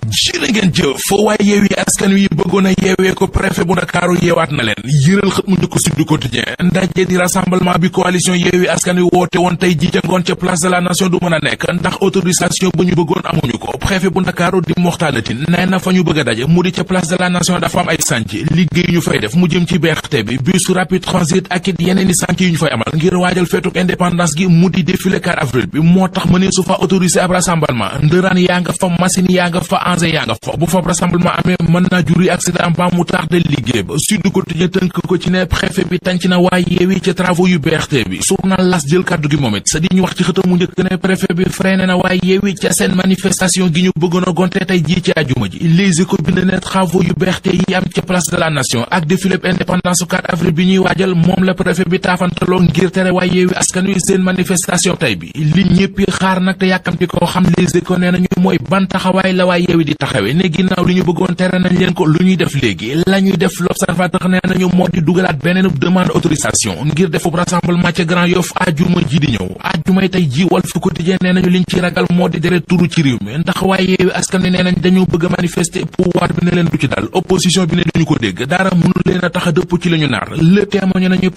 jërë ngeen jëf waaye Yewwi Askan Wi bëggoon a yeewee ko préfet bu Ndakaaru yeewaat na leen yëral xët mu njëkk Sud Quotidien ndaje di rassemblement bi coalition Yewwi Askan Wi woote woon tey ji ca ngoon ca place de la nation du mën a nekk ndax autorisation ba ñu bëggoon amuñu ko préfet bu Ndakaaru di Mokhtar Tine nee na fa ñu bëgg a daje mu di ca place de la nation dafa am ay sànc liggéey ñu fay def mu jëm ci BRT bi bus rapide transit ak it yeneen i sànc yu ñu fay amal ngir waajal feetuk indépendance gi mu di défilé 4 avril bi moo tax mënee su fa autorisé ab rassemblement ndëraan yaa nga fa machine yaa nga fa engin yaa nga fa bu fa rassemblement amee mën naa juri accident ba mu tardé liggéey ba Sud Quotidien tënk ko ci ne préfet bi tànc na waa Yewwi ca travaux yu BRT bi journal L'As jël kàddu gi moom it sa di ñu wax ci xëtam mu njëkk ne préfet bi freiné na waa Yewwi ca seen manifestation gi ñu bëggoon a gonte tey jii ci àjjuma ji Les Échos bind ne travaux yu BRT yi am ca place de la nation ak défilé indépendance 4 avril bi ñuy waajal moom la préfet bi taafantaloo ngir tere waa Yewwi Askan Wi seen manifestation tey bi li ñëppi xaar nag te yàkkamti koo xam Les Échos nee nañu mooy ban taxawaay la waa Yewwi di taxawee ne ginnaaw li ñu bëggoon tere nañ leen ko lu ñuy def léegi la ñuy def L'Observateur nee nañu moo di dugalaat beneen demande autorisation ngir defub rassemblement ca Grand Yoff àjjuma ji di ñëw àjjumay tey ji Walf Quotidien nee nañu liñ ci ragal moo di deret turu ci réew mi ndax waaye Yewwi Askan Wi nee nañ dañoo bëgg a manifester pouvoir bi ne leen du ci dal opposition bi ne duñu ko dégg dara mënul leen a tax a dëpp ci la ñu nar Le Témoin nañu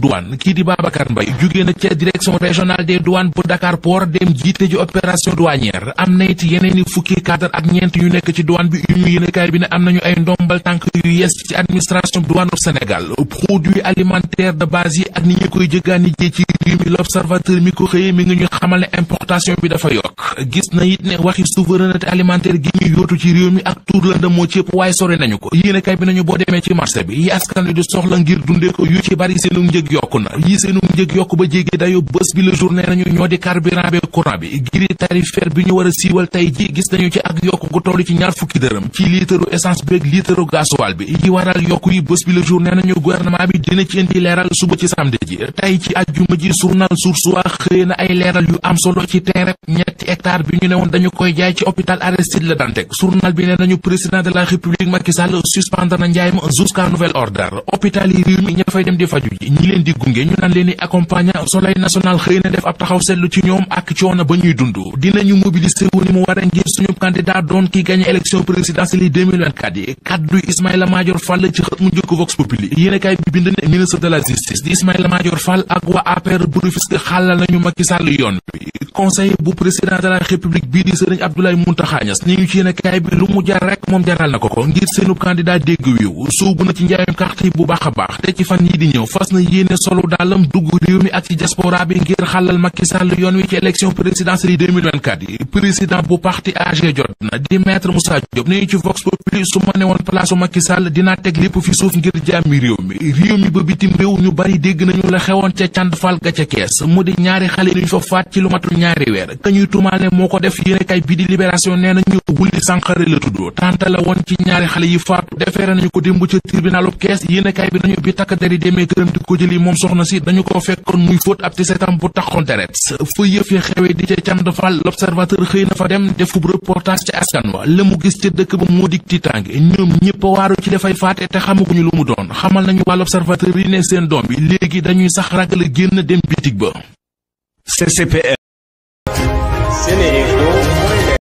douane kii di Babacar Mbaye jugee na ca direction régionale des douanes bu Dakar Port dem jiite ji opération douanière am na it yeneen i fukki cadre ak ñeent yu nekk ci douane bi yu ñu yéenekaay bi ne am nañu ay ndombal tànk yu yees ci administration douane au Sénégal produits alimentaires de base yi ak ni ñu koy jëggaani jee ci réew mi L'Observateur mi ko xëyee mi ngi ñu xamal ne importation bi dafa yokk gis na it ne waxi souveraineté alimentaire gi ñu yóotu ci réew mi ak tuur la ndamoo ci yëpp waaye sore nañu ko yéenekaay bi nañu boo demee ci marché bi yi askan wi di soxla ngir dundee ko yu ci bari seenu njëg yokku na yi seenu njëg yokku ba jéggi dayo bés bi la journée nañu ñoo di carburant bi courant bi grille tarifaire bi ñu war a siiwal tey ji gis nañu ci ak yokku gu toll ci ñaar fukki dërëm ci liitaru essence bi ak liitaru gasoil bi yi waral yokku yi bés bi la journée nañu gouvernement bi dina ci indi leeral suba ci samedi ji tey ci àjjuma ji journal Source A xëy na ay leeral yu am solo ci terrain ñetti hectare bi ñu ne woon dañu koy jaay ci hôpital Aristide Le Dantec journal bi ne nañu président de la république Macky Sall suspendre na njaay ma jusqu'à nouvel ordre hôpital yi réew mi ña fay dem di faju ji ñi leen di gunge ñu naan leen di accompagner Soleil national xëy na def ab taxaw seetlu ci ñoom ak coono ba ñuy dund dinañu mobiliser wu ni mu war a ngir suñu candidat doon ki gagné élection présidentielle yi 2024 yi kaddu Ismaïla Madior Fall ci xët mu njëkk Vox Populi yéenekaay bi bind ne ministre de la justice di Ismaïla Madior Fall ak waa APR bu Rufisque xàllal nañu Macky Sall yoon bi conseil bu président de la république bii di Serigne Abdoulaye Mountakha Niasse ni ñu ci yéenekaay bi lu mu jar rek moom jaral na ko ngir seenu candidat dégg wiiw suubu na ci njaayum carte yi bu baax a baax te ci fan yi di ñëw fas na yéene solo daalam dugg réew mi ak ci diaspora bi ngir xàllal Macky Sall yoon wi ci élection présidentielle yi 2024 yi président bu parti AG jot na di maître Moussa Diop ni ñu ci Vox Populi su ma ne woon place Macky Sall dinaa teg lépp fi suuf ngir jàmmi réew mi ba bitim réew ñu bari dégg nañu la xewoon ca Cand Fall ga ca Kees mu di ñaari xale ñu fa faat ci lu matul ñaari weer ka ñuy tuumaale moo ko def yéenekaay bi di Libération nee nañu Wuli Sankharé la tudd tànta la woon ci ñaari xale yi faatu defeere nañu ko démb ca tribunalub Kees yéenekaay bi nañu bi takk der yi demee këram di ko jëli moom soxna si dañu ko fekkoon muy fóot ab tisetam bu taxoon deret fa yëf ya xewe di ca Cand Fall L'Observateur xëy na fa dem defub reportage ca askan wa la mu gis ca dëkk ba moo dik tiitaange ñoom ñëpp waaru ci dafay faate te xamaguñu lu mu doon xamal nañu waa L'Observateur yi ne seen doom bi léegi dañuy sax ragal a génn dem bitig ba.